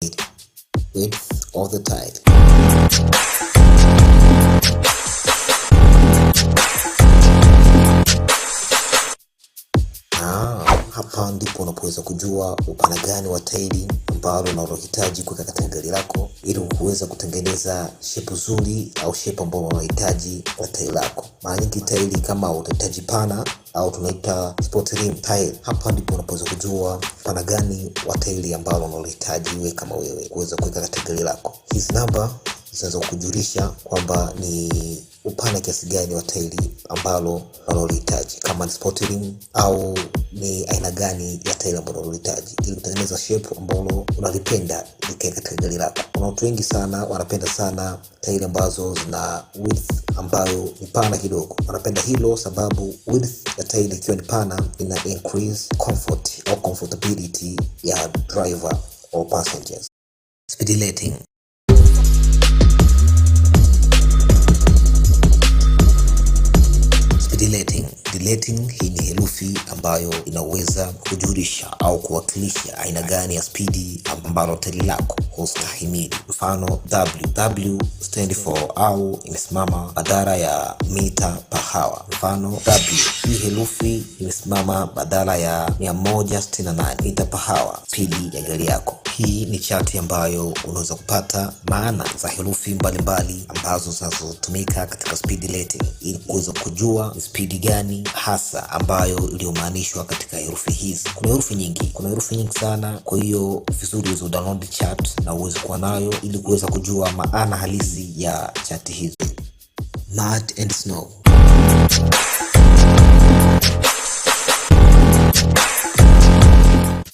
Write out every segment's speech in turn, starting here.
Width of the tire. Ah, hapa ndipo unapoweza kujua upana gani wa tairi ambalo unalohitaji kuweka katika gari lako ili kuweza kutengeneza shape nzuri au shape ambayo unahitaji kwa tairi lako. Mara nyingi tairi kama utahitaji pana au tunaita sport rim tire, hapa ndipo unapoweza kujua upana gani wa tairi ambalo unalohitaji wewe kama wewe kuweza kuweka katika gari lako. Hizi namba zinaweza kukujulisha kwamba ni upana kiasi gani wa tairi ambalo unalohitaji, kama ni sport rim au ni aina gani ya tairi ambalo unalohitaji ili kutengeneza shape ambalo unalipenda likae katika gari lako. Kuna watu wengi sana wanapenda sana tairi ambazo zina width ambayo ni pana kidogo. Wanapenda hilo sababu width ya tairi ikiwa ni pana ina increase comfort au comfortability ya driver or passengers. Speed rating. Speed rating. Speed rating hii ni herufi ambayo inaweza kujulisha au kuwakilisha aina gani ya spidi ambalo tairi lako hustahimili. Mfano W, W stand for au imesimama badala ya mita per hour. Mfano W, hii herufi imesimama badala ya 168 mita per hour, spidi ya gari yako. Hii ni chati ambayo unaweza kupata maana za herufi mbalimbali ambazo zinazotumika katika speed rating ili kuweza kujua ni spidi gani hasa ambayo iliyomaanishwa katika herufi hizi. Kuna herufi nyingi, kuna herufi nyingi sana. Kwa hiyo vizuri uweze download chart na uweze kuwa nayo ili kuweza kujua maana halisi ya chati hizi. Mud and snow.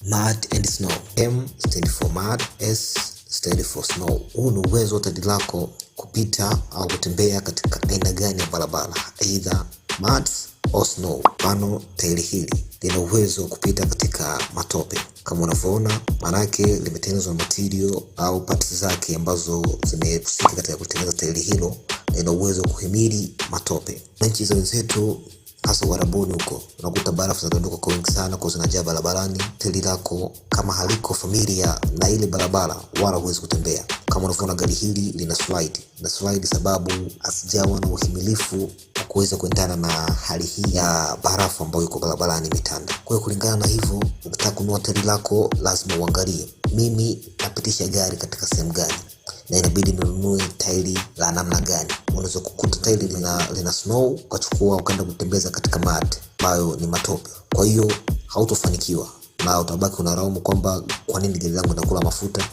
Mud and snow. M stand for mud, S stand for snow. Huu ni uwezo wa tairi lako kupita au kutembea katika aina gani ya barabara, either mud or snow. Mfano, tairi hili lina uwezo wa kupita katika matope kama unavyoona, maanake limetengenezwa na material au parts zake ambazo zimehusika katika kutengeneza tairi hilo, na ina uwezo wa kuhimili matope. Na nchi za wenzetu hasa Uarabuni huko unakuta barafu zinadondoka kwa wingi sana, kwa zinajaa barabarani. Tairi lako kama haliko familiar na ile barabara, wala huwezi kutembea. Kama unavyoona gari hili lina slide na slide, sababu asijawa na uhimilifu wa kuweza kuendana na hali hii ya barafu ambayo iko barabarani imetanda. Kwa hiyo kulingana na hivyo, ukitaka kununua tairi lako lazima uangalie, mimi napitisha gari katika sehemu gani na inabidi ninunue tairi la namna gani. Unaweza kukuta tairi lina snow ukachukua ukaenda kutembeza katika mud ambayo ni matope, kwa hiyo hautofanikiwa na utabaki unalaumu kwamba kwa nini gari langu linakula mafuta.